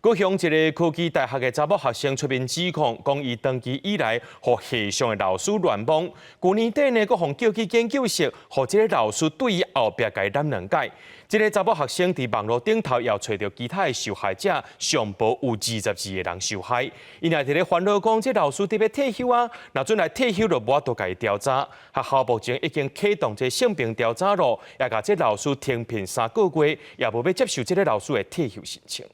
高雄一个科技大學的查某學生出面指控，講伊長期以來予系上的老師亂摸。舊年底呢，閣予叫去研究室，予這个老師對伊後壁共伊攬兩擺。這个查某學生佇網路頂頭也揣著其他的受害者，上報有22個人受害。𪜶也佇咧煩惱講，這老師得欲退休啊，若準來退休就無法度共伊調查。學校目前已經啟動這性平調查咯，也共這老師停聘3個月，也無欲接受這个老師的退休申請。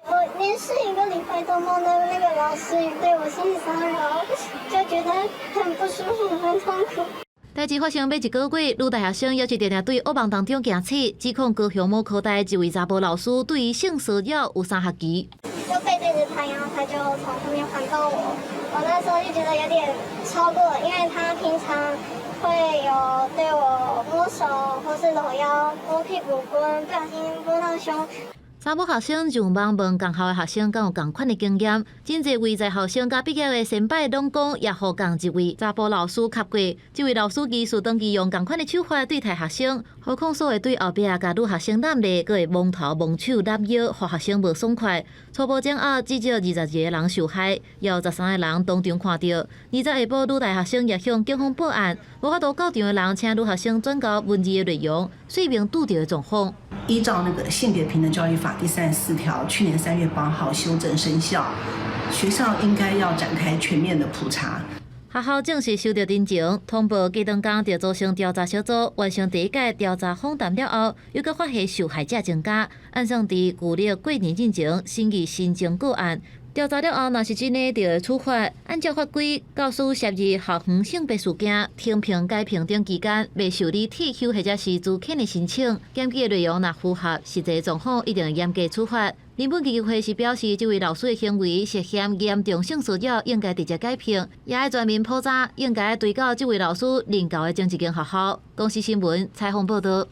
我連續一個禮拜都夢到那個老師對我性騷擾，就覺得很不舒服、很痛苦。代誌發生欲一個月，女大學生猶是定定對噩夢當中驚醒，指控高雄某科大一位查埔老師對伊性騷擾有三學期。就背對著他，然後他就從後面環抱我，我那時候就覺得有點超過了，因為他平常會有對我摸手或是摟腰、摸屁股、不小心摸到胸。查某學生上網問仝校的學生敢有仝款的經驗，真濟位在學生佮畢業的先輩攏講，也予仝一位查埔老師恰過。這位老師其實長期用仝款的手法對待學生，何況所謂對後壁共女學生攬咧，閣會摸頭摸手攬腰，予學生無爽快。初步偵後，至少22個人受害，有13個人當場看著。20下晡，女大學生也向警方報案，無法度到場的人請女學生轉交文字的內容，說明拄著的狀況。依照那個性別平等教育法第34條，去年3月8號修正生效，學校應該要展開全面的普查。學校正式收到偵情，通報隔當工就組成調查小組，完成第一屆調查訪談了後，又閣發現受害者增加，按算佇舊曆過年進前審議新增個案。調查了後，若是真的，就會處罰。按照法規，教師涉入校園性別事件，停評改評等期間，袂受理退休或者是資遣的申請。檢舉的內容若符合實際狀況，一定會嚴格處罰。民本基金會是表示，這位老師的行為涉嫌嚴重性騷擾，應該直接解聘，也愛全民普查，應該追究這位老師任教的前一間學校。公視新聞採訪報導。